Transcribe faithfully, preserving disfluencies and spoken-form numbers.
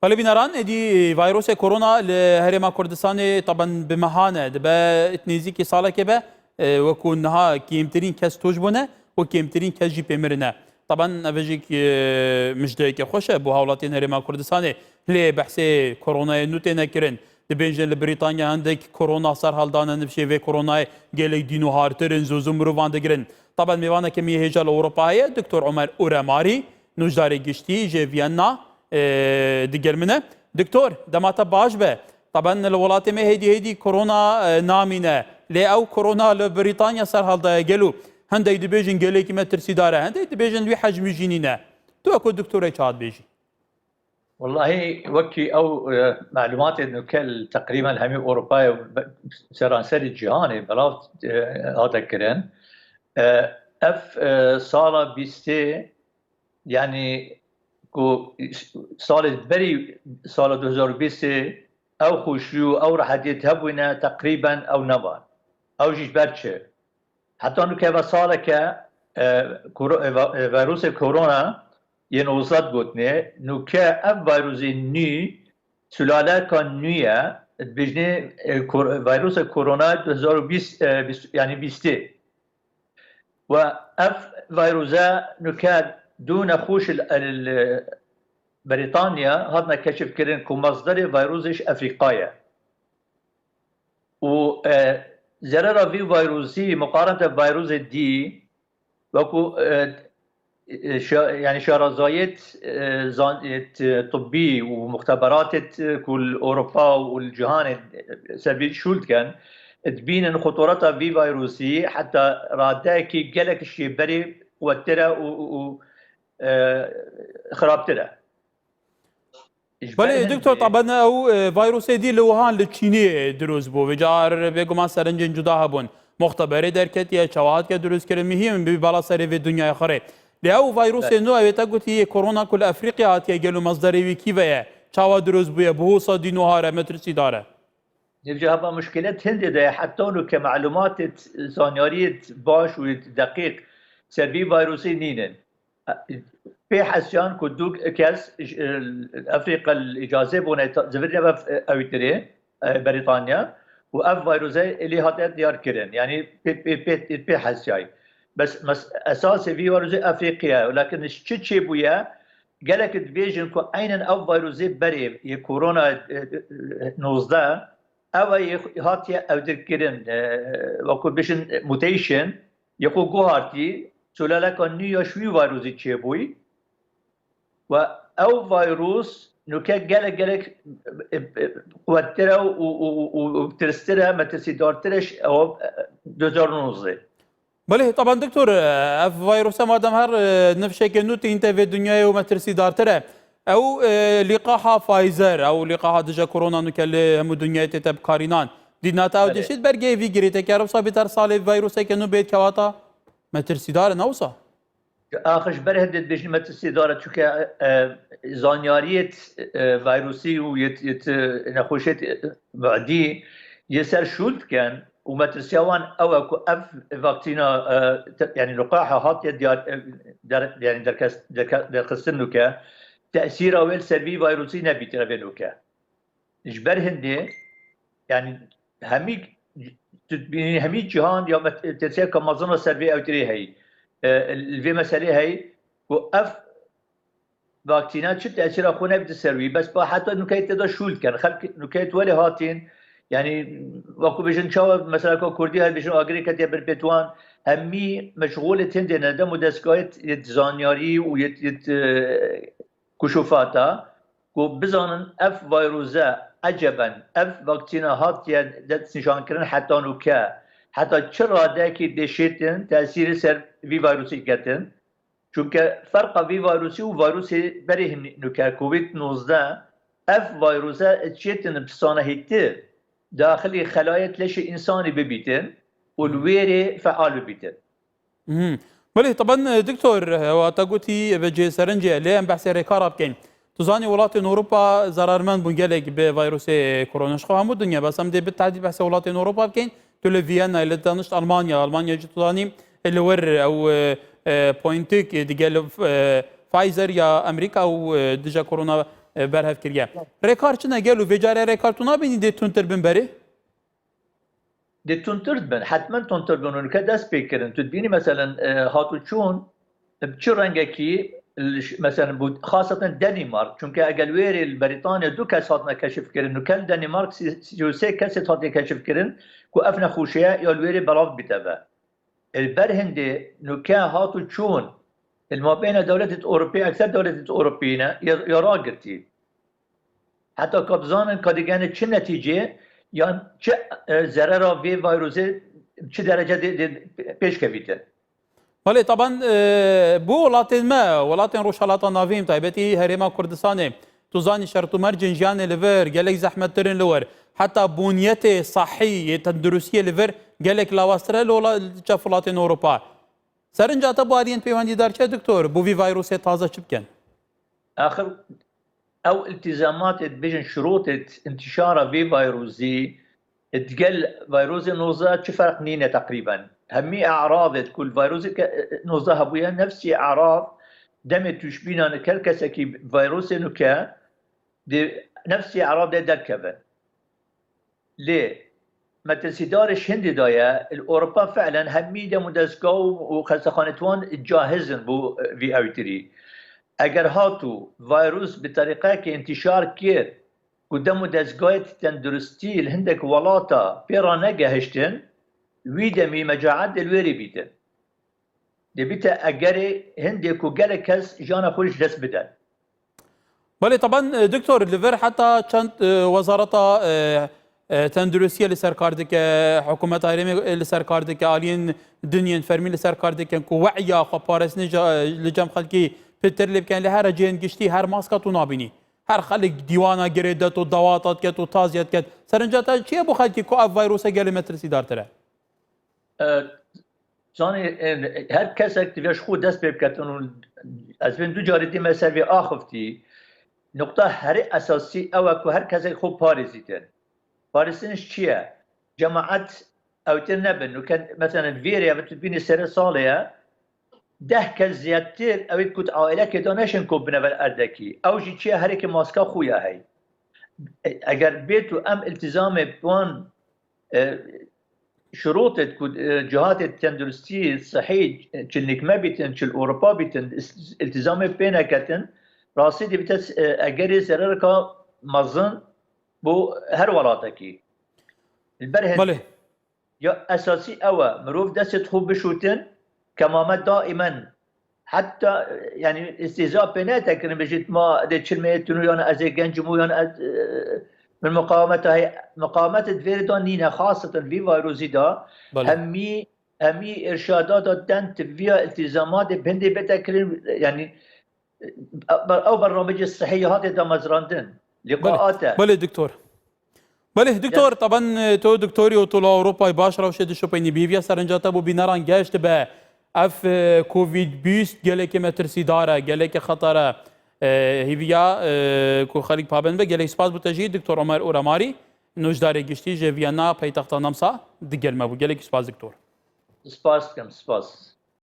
Belê bîneran, êdî vayrosê korona li Herêma Kurdistanê taben bi mehan e. Dibe nêzîkî salekê be, e, wekû niha kêmtirîn kes tûş bûne û kêmtirîn kes jî pê mirine. Taben ev jî, e, mijdeyeke xweş e bo hawlatiyên Herêma Kurdistanê. Lê behsê koronayê nû têne kirin. Dibêjin li Brîtanya hindek korona serhildane, nifşê vê koronayê gelek dîn û hartir in, zû zû mirovan digirin. Taben mêvaneke me yê hêja li Ewropa heye, Doktor Omer Uremarî, nûjdarê giştî ji Vîyenna, e, digel min e. Doktor, dema te baş be. Taben li welatê me hêdî hêdî korona, e, namîne. Lê ew korona li Brîtanya serhildaye. Gelo hindek dibêjin gelekî metirsîdar e, hindek dibêjin wî hecmî jî nîne. Tu wekû doktorek çawa dibêjî? Wellahî, wekî ew, e, melûmatê nûke li teqrîben hemî Ewropayê û be-, seranserî cîhanê belav, e, hate kirin. E, ev, e, sala bîstê, yanî ku salê berî, sala du hezar û bîstê, ew xweşî û ew rehetiyê hebûne, teqrîben ew nema. Ew jî ji ber çi? Heta nûke ve saleke, e, koro-, e, va-, e, vayrosê korona yên ozad gotinê, nûke ev vayrosê nû, sulaleka nû ye, dibêjinê, e, kor-, vayrosê korona du hezar û bîst, e, bîst, yanî bîstê. Ve ev vayrose nûke du nexweş li, li Brîtanya hatine keşifkirin ku masderê vayrosê ji Efrîka ye. Û, e, zerera vî vayrosî muqarente vayrosê dî, wekû, e, e, şa-, yanî şarazayêt, e, zan-, e, t-, tibbî û muxteberatêt, e, ku li Ewropa û li cîhanê, e, ser vî şûl dikin, dibînin xutureta vî vayrosî heta radeyekî gelek ji berê qwettir e û, û, û, e, xirabtir e. Ji ber Belê, hindê doktor, taben ew, e, vayrosê dî li Wuhan li Çînê, e, dirust bû. Vêca bêguman serincên cuda hebûn. Muxteberê derketiye, çawa hatiye dirustkirin, mihîm bi bala serê vê dinyayê xwe rê. Lê ew vayrosê Belê. nû, ew ê te gotî yê korona ku li Efrîqya hatiye, gelo masderê wî kî ve ye? Çawa dirust bûye? Bi wisa dî nûhar e, metirsîdar e? Nêvca hema muşkîlet hindê de ye, heta nûke melûmatêt, zanyariyêt baş û deqîq ser vî vayrosê nînin. Pê hesiyan ku du kes ji, e, Efrîka li îcazê bûne, ta-, zivirîne ve, e, ewîtirê, e, Berîtanya û ev vayrose êlî hate diyar kirin. Yanî pê, pê, pê, pê hesiyayî. Bes mes-, esasê vî vayrosê Efrîqî ye. Lakin ji çi çêbûye? Gelek dibêjin ku eynen ev vayrosê berê yê korona, e, e, nozdeh, ew e yê hatiye ewdirkirin, e, wekû bêjin mutation, yê xwe guhartî, sulaleka nû ya ji wî vayrosî çêbûyî. Ve ew vayros nûke gelek, gelek, e, e, qwettir e û, û, û, û, û tirstir e, metirsîdartir e ji ew, e, du hezar û nozdeh. Belê, taban doktor, ev vayrose madem her, e, nifşeke nû tînte vê dinyayê û metirsîdartir e, ew, e, lîqaha Pfizer, ew lîqaha dije korona nûke li hemû dinyayê tête bikarînan. Dîtina te ew Belê. dişît bergeyê vî girê te kar wisa bêt her salê vayroseke nû bêt kewata metirsîdar e, ne wisa? Ax ji ber hindê dibêjin metirsîdar e, çunke, e, zanyariyêt, e, vayrosî û yêt, yêt, e, nexweşiyêt, e, mu'dî yê ser şûl dikin û metirsiya wan ew e ku ev vaktîna, e, te-, yanî liqaha hatiye diyar, e, der-, yanî derkes-, derke-, derxistin nûke, tesîra wê li ser vî vayrosî nebîtire vê nûke. Ji ber hindê, yanî hemî, tu dibînî hemî cîhan ya met-, tirsiyeka mezin re ser vê ewtirê heyî. E, li vê meselê heyî ku ev vaktîna çi tesîra xwe nebîte ser wî. Bes ba heta nûkeyê tê de şûl dikin. Xelk nûkeyê welê hatîn, yanî wekû bêjin çawa mesela ka Kurdî heye, bêjin agirê ketiye ber pêt wan, hemî meşxûlê tindê ne, dem û destgahê yê zanyarî û yê, yê, e, kuşûfata, ku bizanin ev vayrose eceben, ev vaktîna hatiye destnîşankirin heta nûke, heta çi radeyekî dê şêtin tesîrê ser vî vayrosî ketin. Çunke ferqa vî vayrosî û vayrosê berê hîn nûke, Covid nozdeh, ev vayrose çêtin pisanehîtir daxilî xelayet leşê însanî bibîtin û li wê rê feal bibîtin. Mhm. Belê, taban, e, doktor, e, wa te gotî, e, bi cihê serincê ye, lê em behsê rêkara bikeyn. Tu zanî welatên Ewropa zararmend bûn gelek bi vayrosê korona. Ji xwe hemû dinya, bes em dê bi tehdîd behsê welatên Ewropa bikeyn. Tu li Vîyennayê, li danişt Almanya, Almanya jî tu zanî, e, li wir ew, e, e, politik, e, digel, e, Pfizer ya Amerîka û, e, dije korona e, berhev kiriye. Rêkar çi ne gelo, vê carê rêkar tu nabînî dê tundtir bin berê? Dê tundtir dibin, hetmen tundtir dibin û nûke dest pê kirin. Tu dibînî meselen, e, hat û çûn, e, bi çi rengekî, li ş-, meselen bû, xaseten Denîmark, çunke eger wêrê li Berîtanya du kes hatine keşifkirin, nûke li Denîmark sî-, sî û sê kesê hatiye keşifkirin ku ev nexweşiye ya li wêrê belav bîte ve. Li ber hindê nûke hat û çûn, li mabeyna dewletê Ewropî, ekser dewletê Ewropî ne, ya, ya ragirtî. Heta ka bizanin ka digihene çi netîcê yan çi, e, zerera vê vayrûsê çi derece dê, dê pêş kevîtin. Belê, taban, e, bo welatên me, welatên Rojhilata Navîn, taybetî Herêma Kurdistanê, tu zanî şert û mercên jiyanê li vir gelek zehmettir in li wir. Heta bûniyetê sehî yê tenduristiyê li vir gelek lawaztir e li wela-, li çev welatên Ewropa. Serinca te bo aliyên peywendîdar çi ye, doktor, bo vî vayrûsê taze çi bikin? Axir ew îltîzamatê dibêjin şirotê intîşara vê vayrûsî digel vayrûsê nozdeh çi ferq nîne teqrîben. Hemî e'radê ku li vayrûsê ke-, nozdeh hebûye, nefsî e'rad demê tûşbîna nûke, kesekî vayrûsê nûke di nefsî e'radê derkeve. Lê metirsîdarê ji hindê de ye, li Ewropa fi'len hemî dem û dezga û, û xestexanê wan cahiz in bo, e, vî ewtirî. Eger hatû vayrûs bi terîqekê intîşar kir ku dem û dezgahê tenduristî li hindek welata pê ranegehiştin, wî demî mecaet dê li wêrê bîtin. Dê bîte egerê hindê ku gelek kes jiyana xwe ji dest bide. Belê, taban, e, doktor, li vir heta çend, e, wezareta, e, e, tenduristiyê li ser kar dike, hikûmeta herêmê, e, li ser kar dike, aliyên din yên fermî li ser kar dikin ku we'ya xweparastinê ji, e, li cem xelkî pitir lê bikin, lê here cihên giştî her maska tu nabînî. Her xelk dîwana girê diket û dawata diket û taziye diket. Serinca te çi ye bo xelkî ku ev vayrose gelê metirsîdartir e? E, zanî, e, her kesek divê ji xwe dest pê biketin û ez bên du carî dî me ser vê axiftî. Nuqta herî esasî ew e ku her kesek xwe parêzîtin. Parêzîtin ji çi ye? Cemaet ewtir nebin. Nûke, meselen, vêrê ev tu dibînî serê salê ye, deh kes zêdetir ew ê ku di aîlekê de neşin ku bine ber erdekî. Ew jî çi ye? Herêkê maska xwe ya hey. E, eger bê tu em îltîzamê bi wan, e, şirotê ku, e, cihatê tenduristî sihî, e, çi li nîkme bîtin, çi li Ewropa bîtin, îs-, îltîzamê pê neketin, rastî dibîte, e, egerê zerereka mezin bo her welatekî. Li ber hindê. Belê. Ya esasî ew e, mirov destê xwe bişûtin, kemame daimen. Heta, e, yanî îstîza pê nete kirin, bêjît ma dê çilmeyê tunu, yan ez ê genc im û yan ez, e, min miqawemeta heye. Miqawemeta di vê re de nîne, xaseten vî vayrûsî de. Belê. Hemî, hemî îrşadata den ti viya îltîzamatê bi hindê bête kirin, yanî, e, ew bernamecê sihî hatê damezrandin. Liqaate. Belê, doktor. Belê, doktor, taban, e, tu doktorî û tu li Ewropayê baş rewşê dişopînî. Bi hêviya serinca te bo bîneran geş dibe. Ev, e, Covid bîst gelekî metirsîdar e, gelekî xeter e. E, hêviya, e, ku xelk pabend be, gelek spas bo te jî, doktor Omer Uramarî, nûjdarê giştî ji Viyana, paytexta Nemsa, digel me bû. Gelekî spas, doktor. Spas dikim, spas.